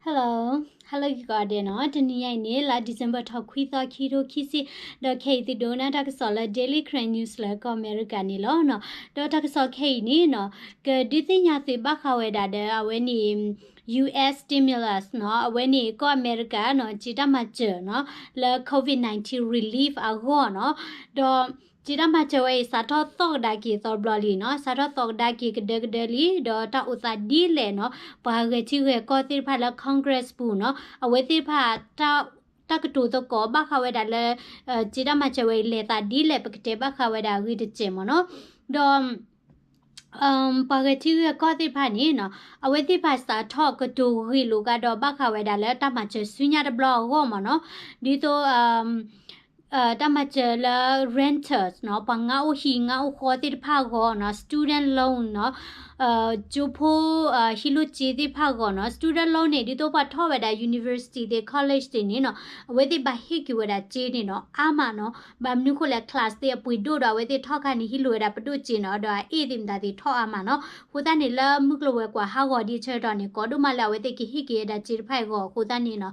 Hello, hello ဂ့ၤကိးဂၤဒဲးနီၤ, တနံၤညါအံၤန့ၣ် လါ December ထီၣ်ခွံသီ ခံထိခံဆံ, ဒီးခဲအံၤသုဒိကနၣ်တၢ်ကစီၣ်လၢ Daily Karen News လၢကီၢ်အမဲရကၤန့ၣ်လီၤနီၤ. ဒီးတၢ်ကစီၣ်ခဲအံၤန့ၣ်နီၤ, ကဒုးသ့ၣ်ညါသုဘၣ်ဃးဝဲဒၣ်ဒီးအဝဲန့ၣ် U S stimulus နီၤ, အဝဲန့ၣ်ကီၢ်အမဲရကၤနီၤ, စ့တၢ်မၤစၢၤနီၤ, လၢ COVID nineteen relief အဂီၢ်နီၤ. ဒီးစ့တၢ်မၤစၢၤဝဲအံၤ စးထီၣ်သီၣ်ကဒါက့ၤသီတဘျီလံနီၤ, စးထီၣ်သီၣ်ကဒါက့ၤကဒၢကဒၢလံ, ဒီးတၢ်အိၣ်သးဒ်လဲၣ်နီၤ, ပှၤဂဲၤထံဂဲၤကီၢ်သ့ၣ်တဖၣ်လၢ Congress ပူၤနီၤ, အဝဲသ့ၣ်တဖၣ် တၢ်ကတိၤသကိးဘၣ်ဃးဝဲဒၣ်လၢ စ့တၢ်မၤစၢၤဝဲအံၤလဲၤသးဒ်လဲၣ် ပကတဲဘၣ်ဃးဝဲဒၣ်အဂ့ၢ်တစဲးမ့ၢ်နီၤ. ဒီး ပှၤဂဲၤထံဂဲၤကီၢ်သ့ၣ်တဖၣ်န့ၣ်နီၤ, အဝဲသ့ၣ်တဖၣ်စးထီၣ်ကတိၤဂ့ၢ်လိာ်ကဒီးဘၣ်ဃးဝဲဒၣ်လၢတၢ်မၤစၢၤဆူညါတဘျီအဂီၢ်မ့ၢ်နီၤ, ဒ်သိး တၢ်မၤစၢၤလၢ renters နီၤ, ပှၤငါအိၣ်ဟံၣ်ငါအိၣ်ဃီသ့ၣ်တဖၣ်အဂီၢ်နီၤ, student loan နီၤ, ကၠိဖိ ဟံၣ်လိၢ်စ့သ့ၣ်တဖၣ်အဂီၢ်နီၤ, student loan န့ၣ် ဒ်သိးပှၤထီၣ်ဝဲဒၣ် university သ့ၣ် college သ့ၣ်န့ၣ်နီၤ, အဝဲသ့ၣ်ဘၣ်ဟ့ၣ်က့ၤဝဲဒၣ်စ့န့ၣ်နီၤ, အါမးနီၤ, ဘၣ်မနုၤဃိလဲၣ် class သ့ၣ်အပှ့ၤဒိၣ်ဒီး အဝဲသ့ၣ်ထီၣ်ခါန့ၣ် ဟ့ၣ်လိာ်ဝဲဒၣ်ပဒိၣ်စ့နီၤ, ဒီးအအ့ၣ်သ့ၣ်မတၤသ့ၣ်ထီၣ်အါမးနီၤ, အဃိသတးန့ၣ် လၢမုၢ်ကျိၤဝဲၤကွာ်ဟးဂီၤဒ်အဆၢကတီၢ်န့ၣ် ကီဒိၣ်မးလၢအဝဲသ့ၣ်ကဟ့ၣ်က့ၤဝဲဒၣ်စ့တဖၣ်အံၤအဂီၢ်, အဃိသတးန့ၣ်နီၤ,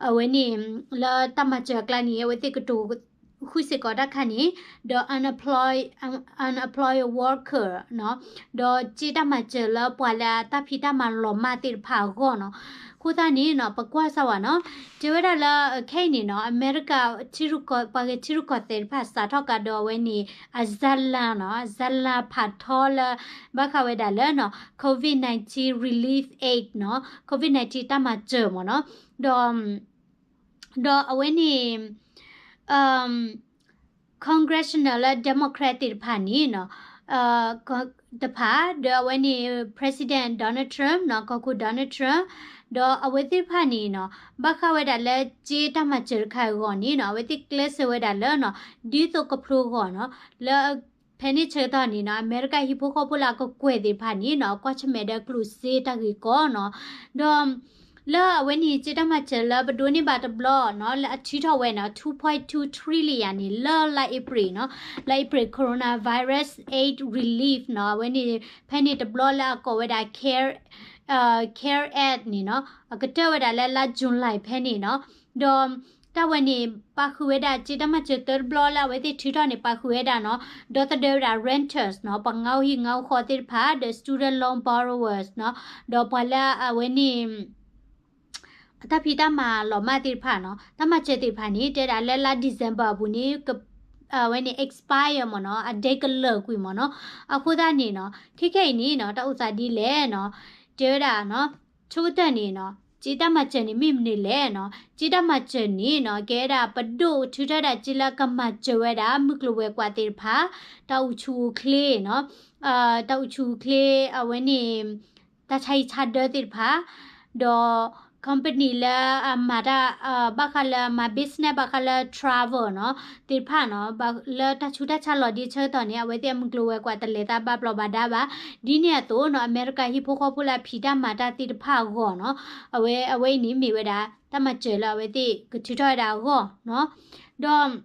အဝဲန့ၣ် လၢတၢ်မၤစၢၤအကျါန့ၣ် အဝဲသ့ၣ်ကတိၤ ဃုစ့ၢ်ကီးတၢ်ခါန့ၣ်, ဒီး unemployed, unemployed worker နီၤ, ဒီးစ့တၢ်မၤစၢၤလၢပှၤလၢအတၢ်ဖံးတၢ်မၤလီၤမၢ်သ့ၣ်တဖၣ်အဂီၢ်နီၤ, အဃိသတးန့ၣ်နီၤ ပကွၢ်စၢ်ဝဲနီၤ, တဲဝဲဒၣ်လၢ ခဲအံၤန့ၣ်နီၤ အမဲရကၤ ထံရူၢ်ကီၢ် ပှၤဂဲၤထံရူၢ်ကီၢ်သဲးတဖၣ်စးထီၣ်ကဒီးအဝဲန့ၣ် အဇာတ်လမ်းနီၤ, ဇာတ်လမ်းဖးထီလၢ ဘၣ်ဃးဝဲဒၣ်လၢနီၤ COVID nineteen relief aid နီၤ, COVID nineteen တၢ်မၤစၢၤမ့ၢ်နီၤ, ဒီး ဒီးအဝဲန့ၣ် Congressional လၢ Democrat သ့ၣ်တဖၣ်န့ၣ်နီၤ, တဖၣ် ဒီးအဝဲန့ၣ် President Donald Trump နီၤ, ကီၢ်ခိၣ် Donald Trump ဒီးအဝဲသ့ၣ်တဖၣ်န့ၣ်နီၤ, ဘၣ်ဃးဝဲဒၣ်လၢစ့တၢ်မၤစၢၤတခါအဂီၢ်န့ၣ်နီၤ, အဝဲသ့ၣ်ကျဲးစၢးဝဲဒၣ်လၢနီၤ, ဒ်သိးကဖျိအဂီၢ်နီၤ, လၢ ဖဲန့ၣ်ဆၢကတီၢ်န့ၣ်နီၤ အမဲရကၤဟံၣ်ဖိဃီဖိလၢအကကွဲၢ်သ့ၣ်တဖၣ်န့ၣ်နီၤ, ကွၢ်ဆၢၣ်မဲာ်ဒီးကျိၣ်စ့တၢ်ဂ့ၢ်ကီနီၤ, ဒီး လၢအဝဲန့ၣ် စ့တၢ်မၤစၢၤလၢပဒိးန့ၢ်ဘၣ်တဘျီနီၤ, လၢအထုးထီၣ်ဝဲနီၤ two point two trillion န့ၣ် လၢလါအ့ဖြ့ၣ်နီၤ, လါအ့ဖြ့ၣ် coronavirus aid relief နီၤ, အဝဲန့ၣ် ဖဲန့ၣ်တဘျီလၢအကိးဝဲဒၣ် care, care act န့ၣ်နီၤ, အကတၢၢ်ဝဲဒၣ်လၢလါ July ဖဲန့ၣ်နီၤ, ဒီး တၢ်ဝဲန့ၣ် ပာ်ဃုာ်ဝဲဒၣ် စ့တၢ်မၤစၢၤသၢတဘျီလၢအဝဲသ့ၣ်ထုးထီၣ်န့ၣ် ပာ်ဃုာ်ဝဲဒၣ်နီၤ, ဒီသဒၢဝဲဒၣ် renters နီၤ, ပှၤငါအိၣ်ဟံၣ်ငါအိၣ်ဃီသ့ၣ်တဖၣ် ဒီး student loan borrowers နီၤ, ဒီးပှၤလၢအဝဲန့ၣ် အတၢ်ဖံးတၢ်မၤလီၤမၢ်သ့ၣ်တဖၣ်နီၤ, တၢ်မၤစၢၤသ့ၣ်တဖၣ်န့ၣ် တဲဒၣ်လၢလါ December အပူၤန့ၣ် အဝဲန့ၣ် expire မ့ၢ်နီၤ, အ date ကလၢာ်ကွံာ်မ့ၢ်နီၤ, အဃိသတးန့ၣ်နီၤ ခဲခဲအံၤန့ၣ်နီၤ တၢ်အိၣ်သးဒ်လဲၣ်နီၤ, တဲဝဲဒၣ်နီၤ ဆိကတၢၢ်န့ၣ်နီၤ စ့တၢ်မၤစၢၤန့ၣ်မ့ၢ်မနုၤလဲၣ်နီၤ, စ့တၢ်မၤစၢၤန့ၣ်နီၤ ကဲဝဲဒၣ်ပဒိၣ်ထုးထီၣ်ဒၣ်စ့လၢကမၤစၢၤဝဲဒၣ် မုၢ်ကျိၤဝဲၤကွာ်သ့ၣ်တဖၣ် တၢ်အိၣ်ဆူၣ်အိၣ်ချ့နီၤ, တၢ်အိၣ်ဆူၣ်အိၣ်ချ့ အဝဲန့ၣ် တၢ်ဆါဟံၣ်ဆါဒၢသ့ၣ်တဖၣ်, ဒီး company လၢအမၤတၢ် ဘၣ်ဃးလၢမၤ business ဘၣ်ဃးလၢ travel နီၤ သ့ၣ်တဖၣ်နီၤ, လၢတၢ်ဆူးတၢ်ဆါလီၤဒ်အဆၢကတီၢ်န့ၣ် အဝဲသ့ၣ်အမုၢ်ကျိၤဝဲၤကွာ်တလဲၤသးဘၣ်ဘျီးဘၣ်ဒါဘၣ်, ဒ်န့ၣ်အသိးနီၤ အမဲရကၤဟံၣ်ဖိဃီဖိလၢအဖံးတၢ်မၤတၢ်သ့ၣ်တဖၣ်အဂီၢ်နီၤ, အဝဲ အဝဲအံၤန့ၣ်မ့ၢ်ဝဲဒၣ် တၢ်မၤစၢၤလၢအဝဲသ့ၣ်ကထုးထီၣ်ဝဲဒၣ်အဂီၢ်နီၤ, ဒီး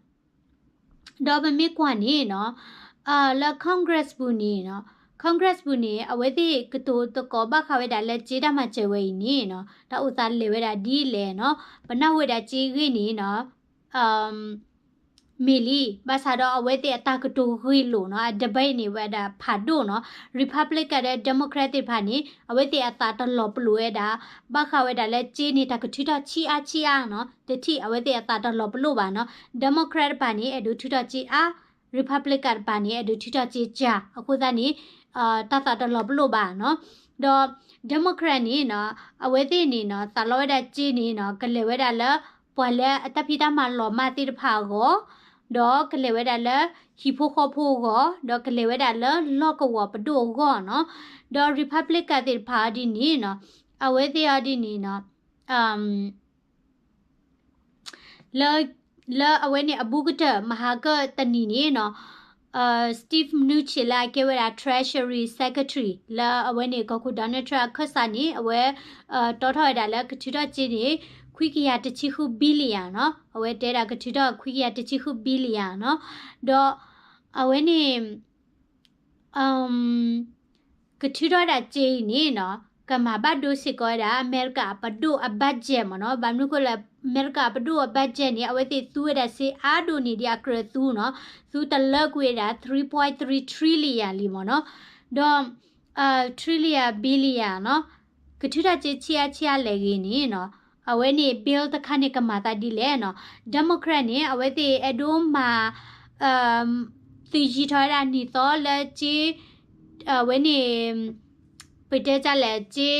ဒီးပမ့ၢ်ကွၢ်န့ၣ်နီၤ, လၢ Congress ပူၤန့ၣ်နီၤ, Congress ပူၤန့ၣ် အဝဲသ့ၣ်ကတိၤသကိးဘၣ်ဃးဝဲဒၣ်လၢစ့တၢ်မၤစၢၤဝဲအံၤန့ၣ်နီၤ, တၢ်အိၣ်သးလဲၤဝဲဒၣ်ဒ်လဲၣ်နီၤ, ပနၢ်ဟူဝဲဒၣ်စ့ဂ့ၢ်န့ၣ်နီၤ, မ့ၢ်လံ, ဘၣ်ဆၣ်ဒီးအဝဲသ့ၣ်အတၢ်ကတိၤဂ့ၢ်လိာ်နီၤ, အ debate န့ၣ်ဝဲဒၣ်ဖးဒိၣ်နီၤ, Republican ဒီး Democrat သ့ၣ်တဖၣ်န့ၣ် အဝဲသ့ၣ်အသးတလီၤပလိာ်ဝဲဒၣ်, ဘၣ်ဃးဝဲဒၣ်လၢစ့န့ၣ် တၢ်ကထုးထီၣ်ဆံးအါဆံးအါနီၤ, တထံၣ်အဝဲသ့ၣ်အသးတလီၤပလိာ်ဘၣ်နီၤ, Democrat တဖၣ်န့ၣ် အဲၣ်ဒိးထုးထီၣ်စ့အါ, Republican တဖၣ်န့ၣ် အဲၣ်ဒိးထုးထီၣ်စ့ကၢ်, အဃိသတးန့ၣ် တၢ်သးတလီၤပလိာ်ဘၣ်နီၤ, ဒီး Democrat န့ၣ်နီၤ, အဝဲသ့ၣ်န့ၣ်နီၤ သးလီဝဲဒၣ်စ့န့ၣ်နီၤ ကလဲၤဝဲဒၣ်လၢ ပှၤလၢအတၢ်ဖံးတၢ်မၤလီၤမၢ်သ့ၣ်တဖၣ်အဂီၢ်, ဒီးကလဲၤဝဲဒၣ်လၢ ဟံၣ်ဖိဃီဖိအဂီၢ်, ဒီးကလဲၤဝဲဒၣ်လၢလီၢ်ကဝီၤပဒိၣ်အဂီၢ်နီၤ, ဒီး Republican သ့ၣ်တဖၣ်အီၤဒ်န့ၣ်နီၤ, အဝဲသ့ၣ်အီၤဒ်န့ၣ်နီၤ, လၢ လၢအဝဲန့ၣ်အဘူးကတၢၢ် မဟါကၢၣ်တနံၤန့ၣ်နီၤ, Steve Mnuchin လၢအကဲဝဲဒၣ် Treasury Secretary လၢအဝဲန့ၣ် ကီၢ်ခိၣ် Donald Trump အခၢၣ်စးန့ၣ် အဝဲ တီထီၣ်ဝဲဒၣ်လၢကထုးထီၣ်စ့န့ၣ် ခွံကယၤတဆံဃု billion နီၤ, အဝဲတဲဒၣ်ကထုးထီၣ်ခွံကယၤတဆံဃု billion နီၤ, ဒီးအဝဲန့ၣ် ကထုးထီၣ်ဝဲဒၣ်စ့အံၤန့ၣ်နီၤ, ကမၤဘၣ်ဒိစ့ၢ်ကီးဝဲဒၣ် အမဲရကၤအပဒိၣ်အ budget မ့ၢ်နီၤ. ဘၣ်မနုၤဃိလဲၣ် အမဲရကၤအပဒိၣ်အ budget န့ၣ် အဝဲသ့ၣ်သူဝဲဒၣ်စ့အါဒိၣ်န့ၢ်ဒံးအကြၢးသူနီၤ, သူတလၢကွံာ်ဝဲဒၣ် three point three trillion လံမ့ၢ်နီၤ, ဒီး trillion billion နီၤ, ကထုးထီၣ်စ့ဆံးအါဆံးအါလဲၣ်ဂ့ၤန့ၣ်နီၤ, အဝဲန့ၣ် bill တခါန့ၣ်ကမၤသးဒ်လဲၣ်နီၤ. Democrat န့ၣ် အဝဲသ့ၣ်အဲၣ်ဒိးမၤ သုးယံၤထီၣ်ဝဲဒၣ်နံၣ်သီလၢစ့ အဝဲန့ၣ် ပတဲတၢ်လဲၣ် စ့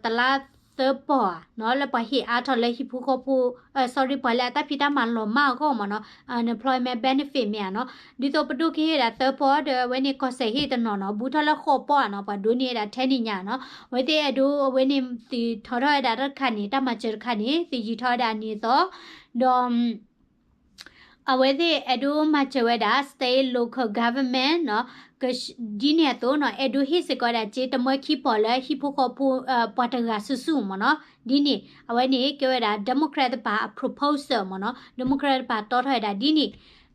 တလါသၢပီၢ်ဧါနီၤ, လၢပှၤဟ့ၣ်အါထီၣ်လၢဟံၣ်ဖိဃီဖိ sorry ပှၤလၢအတၢ်ဖံးတၢ်မၤလီၤမၢ်အဂီၢ်မ့ၢ်နီၤ, unemployment benefit မ့ၢ်ဧါနီၤ. ဒ်သိးပဒိၣ်ကဟ့ၣ်ဝဲဒၣ်သၢပီၢ်ဒီး အဝဲန့ၣ်ကီၢ်စဲၣ်ဟ့ၣ်တနီၤနီၤ, ဘူးထီၣ်လၢဃိးပီၢ်ဧါနီၤ, ပှၤဒိးန့ၢ်ဝဲဒၣ်ထဲန့ၣ်ညါနီၤ. အဝဲသ့ၣ်အဲၣ်ဒိး အဝဲန့ၣ်သုးထီထီၣ်ဝဲဒၣ်တၢ်တခါန့ၣ် တၢ်မၤစၢၤတခါန့ၣ် သုးယံၤထီၣ်ဝဲဒၣ်နံၣ်သီ, ဒီး အဝဲသ့ၣ်အဲၣ်ဒိးမၤစၢၤဝဲဒၣ် state local government နီၤ, ဒ်န့ၣ်အသိးနီၤ အဲၣ်ဒိးဟ့ၣ်စ့ၢ်ကီးဝဲဒၣ်စ့တမၢခံပီၢ်လၢဟံၣ်ဖိဃီဖိ ပှၤတဂၤစုာ်စုာ်မ့ၢ်နီၤ, ဒ်န့ၣ် အဝဲန့ၣ်ကဲဝဲဒၣ် Democrat တပၤအ proposal မ့ၢ်နီၤ, Democrat တပၤတီထီၣ်ဝဲဒၣ်ဒ်န့ၣ်,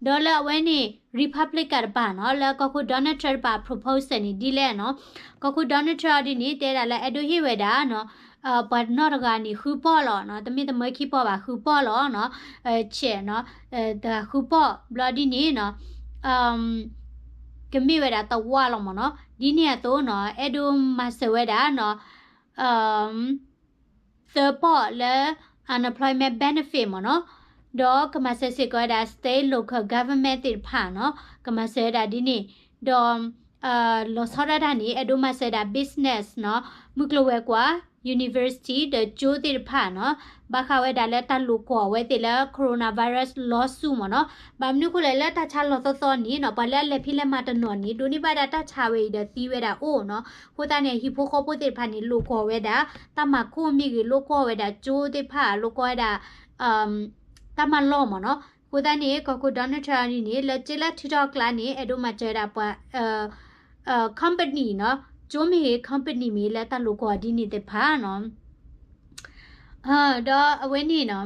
ဒီးလၢအဝဲန့ၣ် Republican တပၤနီၤ, လၢကီၢ်ခိၣ် Donald Trump တပၤ proposal န့ၣ်ဒ်လဲၣ်နီၤ, ကီၢ်ခိၣ် Donald Trump ဒ်န့ၣ် တဲဒၣ်လၢအဲၣ်ဒိးဟ့ၣ်ဝဲဒၣ်နီၤ ပှၤနီၢ်တဂၤန့ၣ်ဃုပီၢ်လီၤနီၤ, တမ့ၢ်တမၢခံပီၢ်ဘၣ် ဃုပီၢ်လီၤနီၤ, ဆဲးနီၤ, တဂၤဃုပီၢ် ဘျီဒ်န့ၣ်နီၤ, ကမ့ၢ်ဝဲဒၣ်သဝၢလီၤမ့ၢ်နီၤ, ဒ်န့ၣ်အသိးနီၤ အဲၣ်ဒိးမၤစၢၤဝဲဒၣ်နီၤ သၢပီၢ်လၢ unemployment benefit မ့ၢ်နီၤ, ဒီးကမၤစၢၤစ့ၢ်ကီးဝဲဒၣ် state local government သ့ၣ်တဖၣ်နီၤ, ကမၤစၢၤဝဲဒၣ်ဒ်န့ၣ်, ဒီး လီၤဆီဒၣ်တၢ်န့ၣ် အဲၣ်ဒိးမၤစၢၤဝဲဒၣ် business နီၤ, မုၢ်ကျိၤဝဲၤကွာ် university ဒီးကၠိသ့ၣ်တဖၣ်နီၤ, ဘၣ်ဃးဝဲဒၣ်လၢတၢ်လိာ်ကွီၢ်အဝဲသ့ၣ်လၢ coronavirus lawsuit မ့ၢ်နီၤ, ဘၣ်မနုၤဃိလဲၣ်လၢတၢ်ဆါလီၤသီသီန့ၣ်နီၤ ပှၤလၢအလဲၤဖံးလဲၤမၤတနီၤန့ၣ် ဒိးန့ၢ်ဘၣ်ဒၣ်တၢ်ဆါဝဲအံၤဒီးသံဝဲဒၣ်အိၣ်နီၤ, အဃိသတးန့ၣ် ဟံၣ်ဖိဃီဖိသ့ၣ်တဖၣ်န့ၣ် လိာ်ကွီၢ်ဝဲဒၣ် တၢ်မၤခိၣ်မ့ၢ်ဂ့ၤ လိာ်ကွီၢ်ဝဲဒၣ်ကၠိသ့ၣ်တဖၣ် လိာ်ကွီၢ်ဝဲဒၣ် တၢ်မၤလီၢ်မ့ၢ်နီၤ, အဃိသတးန့ၣ် ကီၢ်ခိၣ် Donald Trump န့ၣ် လၢစ့လၢထုးထီၣ်အကျါန့ၣ် အဲၣ်ဒိးမၤစၢၤဝဲဒၣ်ပှၤ company နီၤ, ကၠိမ့ၢ်ဂ့ၤ company မ့ၢ်ဂ့ၤလၢတၢ်လိာ်ကွီၢ်ဒ်န့ၣ်သ့ၣ်တဖၣ်နီၤ ဒီးအဝဲန့ၣ်နီၤ,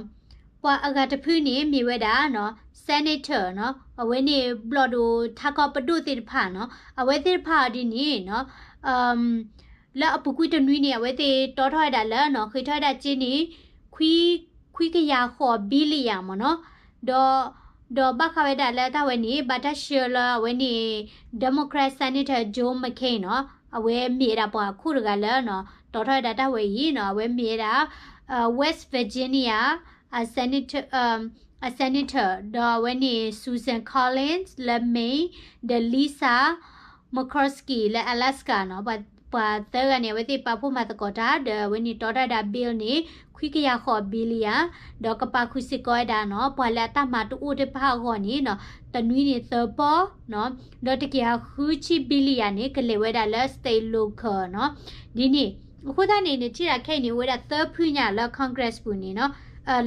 ပှၤအဂၤတဖုန့ၣ်မ့ၢ်ဝဲဒၣ်နီၤ senator နီၤ, အဝဲန့ၣ်ဘျီၣ်ဒိၣ်ထးကီၢ်ပဒိၣ်သ့ၣ်တဖၣ်နီၤ, အဝဲသ့ၣ်တဖၣ်အီၤဒ်န့ၣ်နီၤ, လၢအပူၤကွံာ်တနွံန့ၣ် အဝဲသ့ၣ်တီထီၣ်ဝဲဒၣ်လၢနီၤ ဃ့ထီၣ်ဝဲဒၣ်စ့န့ၣ် ခွံကယၤဃိး billion မ့ၢ်နီၤ, ဒီး ဒီးဘၣ်ဃးဝဲဒၣ်လၢတၢ်ဝဲန့ၣ် ဘၣ်တၢ်ဆှၢလၢအဝဲန့ၣ် Democrat Senator John McCain နီၤ, အဝဲမ့ၢ်ဝဲဒၣ်ပှၤအခိၣ်တဂၤလၢနီၤ တီထီၣ်ဝဲဒၣ်တၢ်ဝဲအံၤနီၤ, အဝဲမ့ၢ်ဝဲဒၣ် West Virginia အ senator အ senator ဒီးအဝဲန့ၣ် Susan Collins လၢ Maine ဒီး Lisa Murkowski လၢ Alaska နီၤ, ပှၤသၢဂၤန့ၣ် အဝဲသ့ၣ်ပာ်ဖှိၣ်မၤသကိးတၢ် ဒီးအဝဲန့ၣ်တီထီၣ်ဝဲဒၣ် bill န့ၣ် ခွံကယၤဃိး billion ဒီးကပာ်ဃုာ်စ့ၢ်ကီးဝဲဒၣ်နီၤ ပှၤလၢအတၢ်မၤတအိၣ်သ့ၣ်တဖၣ်အဂီၢ်န့ၣ်နီၤ တနွံန့ၣ်သၢပီၢ်နီၤ, ဒီးတကယၤဃုဆံ billion န့ၣ် ကလဲၤဝဲဒၣ်လၢ state local နီၤ, ဒ်န့ၣ် အဃိသတးန့ၣ် နထံၣ်ဒၣ်ခဲအံၤန့ၣ် အိၣ်ဝဲဒၣ်သၢဖုညါလၢ Congress ပူၤန့ၣ်နီၤ,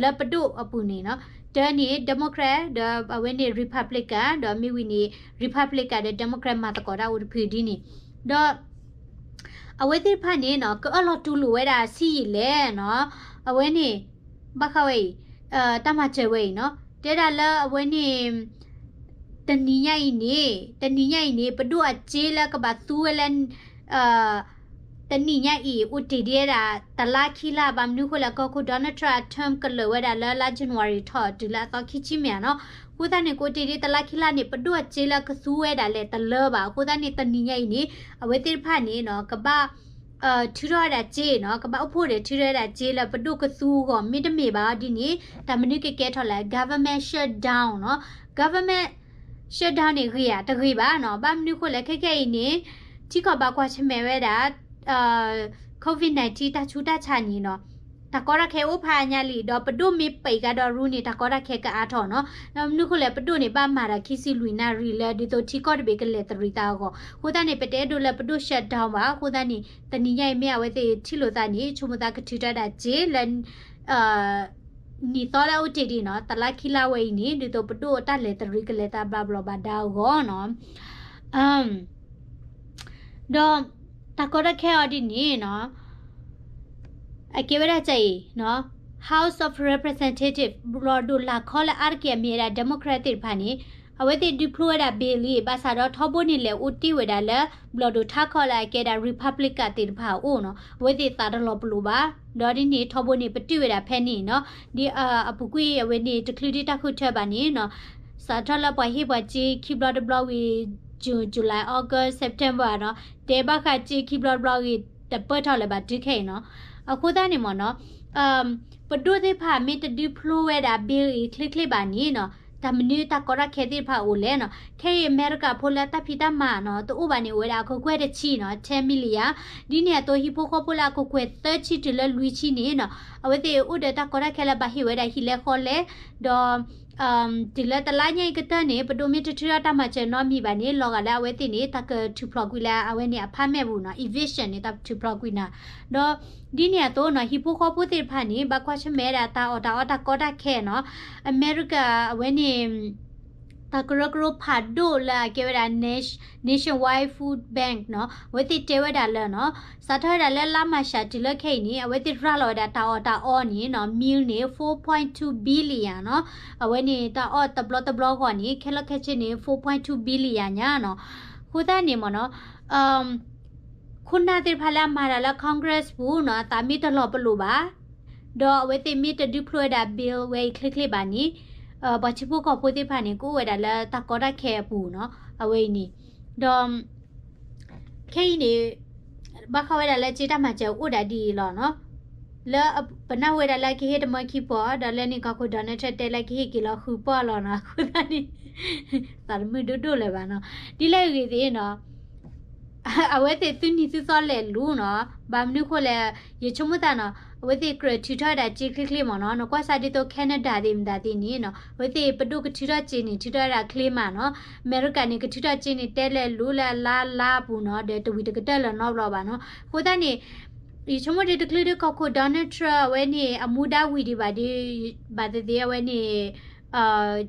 လၢပဒိၣ်အပူၤန့ၣ်နီၤ, တၢန့ၣ် Democrat ဒီးအဝဲန့ၣ် Republican ဒီးမ့ၢ်ဝံၤန့ၣ် Republican ဒီး Democrat မၤသကိးတၢ်အိၣ်တဖုဒ်န့ၣ်, ဒီး အဝဲသ့ၣ်တဖၣ်န့ၣ်နီၤ ကအၢၣ်လီၤတူၢ်လိာ်ဝဲဒၣ်ဆံးယံာ်လဲၣ်နီၤ, အဝဲန့ၣ် ဘၣ်ဃးဝဲအံၤ တၢ်မၤစၢၤဝဲအံၤနီၤ, တဲဒၣ်လၢအဝဲန့ၣ် တနံၤညါအံၤန့ၣ် တနံၤညါအံၤန့ၣ် ပဒိၣ်အစ့လၢကဘၣ်သူဝဲလၢ တနံၤညါအံၤ အိၣ်တ့ၢ်ဒံးဝဲဒၣ် တလါခံလါ ဘၣ်မနုၤဃိလဲၣ် ကီၢ်ခိၣ် Donald Trump အ term ကလၢာ်ဝဲဒၣ်လၢလါ January ထီၣ်တုၤလၢအသီခံဆံမ့ၢ်ဧါနီၤ, အဃိသတးန့ၣ် ကအိၣ်တ့ၢ်ဒံးတလါခံလါန့ၣ် ပဒိၣ်အစ့လၢကသူဝဲဒၣ်လဲၣ်တလၢဘၣ်, အဃိသတးန့ၣ် တနံၤညါအံၤန့ၣ် အဝဲသ့ၣ်တဖၣ်န့ၣ်နီၤ ကဘၣ် ထုးထီၣ်ဝဲဒၣ်စ့နီၤ, ကဘၣ်အိၣ်ဖှိၣ်ဒီးထုးထီၣ်ဝဲဒၣ်စ့လၢပဒိၣ်ကသူအဂီၢ် မ့တမ့ၢ်ဘၣ်ဒ်န့ၣ် တၢ်မနုၤကကဲထီၣ်လဲၣ် government shutdown နီၤ, government shutdown န့ၣ် ဂ့ၤဧါ, တဂ့ၤဘၣ်နီၤ, ဘၣ်မနုၤဃိလဲၣ် ခဲကနံၣ်အံၤန့ၣ် ထံကီၢ်ဘၣ်ကွၢ်ဆၢၣ်မဲာ်ဝဲဒၣ် COVID nineteen တၢ်ဆူးတၢ်ဆါန့ၣ်နီၤ, တၢ်ကီတၢ်ခဲအိၣ်ဖးညါလံ, ဒီးပဒိၣ်မ့ၢ်ပံးကဒီးရူန့ၣ် တၢ်ကီတၢ်ခဲကအါထီၣ်နီၤ, ဘၣ်မနုၤဃိလဲၣ် ပဒိၣ်န့ၣ် ဘၣ်မၤတၢ်ခံဆံလွံၢ်နၣ်ရံၣ်လၢ ဒ်သိးထံကီၢ်တဘ့ၣ်ကလဲၤတရံးသးအဂီၢ်, အဃိသတးန့ၣ် ပတအဲၣ်ဒိးလၢပဒိၣ် shutdown ဘၣ်, အဃိသတးန့ၣ် တနံၤညါအံၤမ့ၢ်အဝဲသ့ၣ်ထံၣ်လိာ်သးန့ၣ် ဆိကမိၣ်သးကထုးထီၣ်ဝဲဒၣ်စ့လၢ နံၣ်သီလၢအအိၣ်တ့ၢ်ဒံးနီၤ, တလါခံလါဝဲအံၤန့ၣ် ဒ်သိးပဒိၣ်တၢ်လဲၤတရံးကလဲၤသးဘျီဘျီဘၣ်ဒါအဂီၢ်နီၤ, ဒီးတၢ်ကီတၢ်ခဲအီၤဒ်န့ၣ်နီၤ, အကဲဝဲဒၣ်ကအံၤနီၤ, House of Representative ဘျီၣ်ဒိၣ်လၢခီလၢအါတက့ၢ်အမ့ၢ်ဝဲဒၣ် Democrat သ့ၣ်တဖၣ်န့ၣ် အဝဲသ့ၣ်ဒုးဖျိဝဲဒၣ် bill လံ ဘၣ်ဆၣ်ဒီးထီဘိန့ၣ်လဲၤအိၣ်တ့ၢ်ဝဲဒၣ်လၢ ဘျီၣ်ဒိၣ်ထါခီလၢအကဲဒၣ် Republican သ့ၣ်တဖၣ်အအိၣ်နီၤ, အဝဲသ့ၣ်သးတလီၤပလိာ်ဘၣ်. ဒီးဒ်န့ၣ်ထီဘိန့ၣ် ပတုာ်ဝဲဒၣ်ဖဲန့ၣ်နီၤ, ဒ်အပူၤကွံာ်အဝဲန့ၣ် တချုးဒံးတၢ်ဃုထၢဘၣ်န့ၣ်နီၤ, စးထီၣ်လၢပှၤဟ့ၣ်ပှၤစ့ခံဘျီတဘျီဝံၤ June, July, August, September နီၤ, တဲဘၣ်ဃးစ့ခံဘျီတဘျီဂ့ၤ တပၢၢ်ထီၣ်လၢၤဘၣ်တုၤခဲအံၤနီၤ. အဃိသတးန့ၣ်မ့ၢ်နီၤ ပဒိၣ်သ့ၣ်တဖၣ်မ့ၢ်တဒုးဖျိဝဲဒၣ် bill အံၤချ့ချ့ဘၣ်န့ၣ်နီၤ, တၢ်မနုၤတၢ်ကီတၢ်ခဲသ့ၣ်တဖၣ်အိၣ်လဲၣ်နီၤ. ခဲအံၤအမဲရကၤဖိလၢတၢ်ဖံးတၢ်မၤနီၤ တအိၣ်ဘၣ်န့ၣ် အိၣ်ဝဲဒၣ်အကကွဲၢ်တဆံနီၤ, ten million. ဒ်န့ၣ်အသိးဟံၣ်ဖိဃီဖိလၢအကကွဲၢ်သၢဆံတုၤလၢလွံၢ်ဆံန့ၣ်နီၤ, အဝဲသ့ၣ်အိၣ်ဒီးတၢ်ကီတၢ်ခဲလၢဘၣ်ဟ့ၣ်ဝဲဒၣ်ဟံၣ်လဲဃီလဲ, ဒီး တုၤလၢတလါညါအံၤကတၢၢ်န့ၣ် ပဒိၣ်မ့ၢ်တထုးထီၣ်တၢ်မၤစၢၤနီတမံၤဘၣ်န့ၣ် လီၤဂာ်လၢအဝဲသ့ၣ်န့ၣ် တၢ်ကထုးဖျိးကွံာ်လၢအဝဲန့ၣ် apartment ပူၤနီၤ, eviction န့ၣ် တၢ်ထုးဖျိးကွံာ်နၤ. ဒီးဒ်န့ၣ်အသိးနီၤ ဟံၣ်ဖိဃီဖိသ့ၣ်တဖၣ်န့ၣ် ဘၣ်ကွၢ်ဆၢၣ်မဲာ်ဝဲဒၣ်တၢ်အီၣ်တၢ်အီတၢ်ကီတၢ်ခဲနီၤ, အမဲရကၤအဝဲန့ၣ် တၢ်ကရၢကရိဖးဒိၣ်လၢအကဲဝဲဒၣ် Nationwide Food Bank နီၤ, အဝဲသ့ၣ်တဲဝဲဒၣ်လၢနီၤ, စးထီၣ်ဝဲဒၣ်လၢလါမၢ်ၡးတုၤလၢခဲအံၤန့ၣ် အဝဲသ့ၣ်ရၤလီၤဝဲဒၣ်တၢ်အီၣ်တၢ်အီန့ၣ်နီၤ, meal န့ၣ် four point two billion နီၤ, အဝဲန့ၣ်တၢ်အီၣ်တဘျီတဘျီဂီၢ်န့ၣ် ခဲလၢာ်ခဲဆ့န့ၣ် four point two billion ညါနီၤ. အဃိသတးန့ၣ်မ့ၢ်နီၤ ခိၣ်နၢ်သ့ၣ်တဖၣ်လၢအမၤတၢ်လၢ Congress ပူၤနီၤ အသးမ့ၢ်တလီၤပလိာ်ဘၣ်, ဒီးအဝဲသ့ၣ်မ့ၢ်တဒုးဖျိဝဲဒၣ် bill ဝဲအံၤချ့ချ့ဘၣ်န့ၣ် ပှၤထံဖိကီၢ်ဖိသ့ၣ်တဖၣ်န့ၣ် ကအိၣ်ဝဲဒၣ်လၢတၢ်ကီတၢ်ခဲအပူၤနီၤ အဝဲအံၤန့ၣ်, ဒီး ခဲအံၤန့ၣ် ဘၣ်ဃးဝဲဒၣ်လၢစ့တၢ်မၤစၢၤအိၣ်ဒၣ်ဒ်အံၤလီၤနီၤ, လၢပနၢ်ဟူဝဲဒၣ်လၢကဟ့ၣ်တမၢခံပီၢ် ဒီးလၢန့ၣ်ကီၢ်ခိၣ် Donald Trump တဲလၢကဟ့ၣ်က့ၤလီၤဃုပီၢ်လီၤနီၤ, အဃိသတးန့ၣ် သးတမုာ်ဒိၣ်ဒိၣ်လၢၤဘၣ်နီၤ, ဒ်လဲၣ်ဂ့ၤသ့ၣ်နီၤ အဝဲသ့ၣ်သုနံၤသုသီလဲၤလူၤနီၤ, ဘၣ်မနုၤဃိလဲၣ်, ယဆိကမိၣ်သးနီၤ အဝဲသ့ၣ်ကြၢးထုးထီၣ်ဝဲဒၣ်စ့ချ့ချ့မ့ၢ်နီၤ, နကွၢ်စၢ်ဒ်သိး Canada သ့ၣ်မတၤသ့ၣ်န့ၣ်နီၤ အဝဲသ့ၣ်ပဒိၣ်ကထုးထီၣ်စ့န့ၣ် ထုးထီၣ်ဝဲဒၣ်ချ့မးနီၤ, အမဲရကၤန့ၣ် ကထုးထီၣ်စ့န့ၣ် တဲလဲၤလူၤလၢအလါလါအပူၤနီၤ, ဒီးတဝံၤတကတၢၢ်လၢၤနီတဘျီဘၣ်နီၤ, အဃိသတးန့ၣ် ယဆိကမိၣ်ဒ်တချုးဒံးကီၢ်ခိၣ် Donald Trump အဝဲန့ၣ် အမူဒါဝံၤဒံးဘၣ်ဒ် ဘၣ်သ့ၣ်သ့ၣ်အဝဲန့ၣ်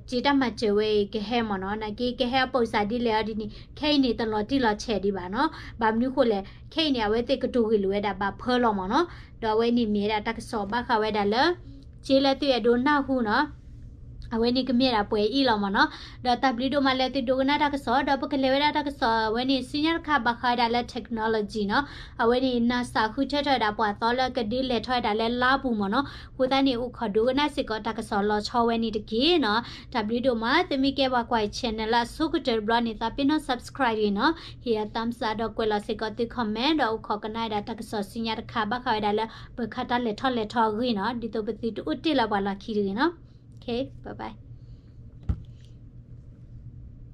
စ့တၢ်မၤစၢၤဝဲအံၤကဟဲမ့ၢ်နီၤ, နာ်က့ကဟဲအပိာ်စၢ်ဒ်လဲၣ်အီၤဒ်န့ၣ် ခဲအံၤန့ၣ် တလီၤတံၢ်လီၤဆဲးဒံးဘၣ်နီၤ, ဘၣ်မနုၤဃိလဲၣ်, ခဲအံၤန့ၣ် အဝဲသ့ၣ်ကတိၤဂ့ၢ်လိာ်ဝဲဒၣ်ဘၣ်ဖၢလီၤမ့ၢ်နီၤ, ဒီးအဝဲန့ၣ်မ့ၢ်ဝဲဒၣ်တၢ်ကစီၣ်ဘၣ်ဃးဝဲဒၣ်လၢ စ့လၢသုအဲၣ်ဒိးနၢ်ဟူနီၤ အဝဲန့ၣ်ကမ့ၢ်ဒၣ်ပှဲၤအံၤလီၤမ့ၢ်နီၤ, ဒီးတၢ်ဘျုးဒိၣ်မးလၢသုဒိကနၣ်တၢ်ကစီၣ်, ဒီးပကလဲၤဝဲဒၣ်တၢ်ကစီၣ်အဝဲန့ၣ် ဆူညါတခါဘၣ်ဃးဝဲဒၣ်လၢ technology နီၤ, အဝဲန့ၣ် NASA ဃုထၢထီၣ်ဝဲဒၣ်ပှၤသီလၢကဒုးလဲၤထီၣ်ဝဲဒၣ်လၢလါပူၤမ့ၢ်နီၤ, အဃိသတးန့ၣ် အိၣ်ခိးဒိကနၣ်စ့ၢ်ကီးတၢ်ကစီၣ်လီၤဆီဝဲန့ၣ်တက့ၢ်နီၤ, တၢ်ဘျုးဒိၣ်မး, သုမ့ၢ်ကဲပှၤကွၢ် channel လၢအဆိကတၢၢ်တဘျီန့ၣ် သးပ့ၤနီၣ် subscribe ဂ့ၤနီၤ, ဟ့ၣ်ယၤ thumbs up ဒီးကွဲးလီၤစ့ၢ်ကီးသု comment ဒီးအိၣ်ခိးကနၣ်ဝဲဒၣ်တၢ်ကစီၣ်ဆူညါတခါဘၣ်ဃးဝဲဒၣ်လၢ ပခါတၢ်လဲၤထီၣ်လဲၤထီအဂ့ၢ်နီၤ, ဒ်သိးပသုတအိၣ်တ့ၢ်လၢပှၤလီၢ်ခံတဂ့ၤနီၤ, okay bye bye.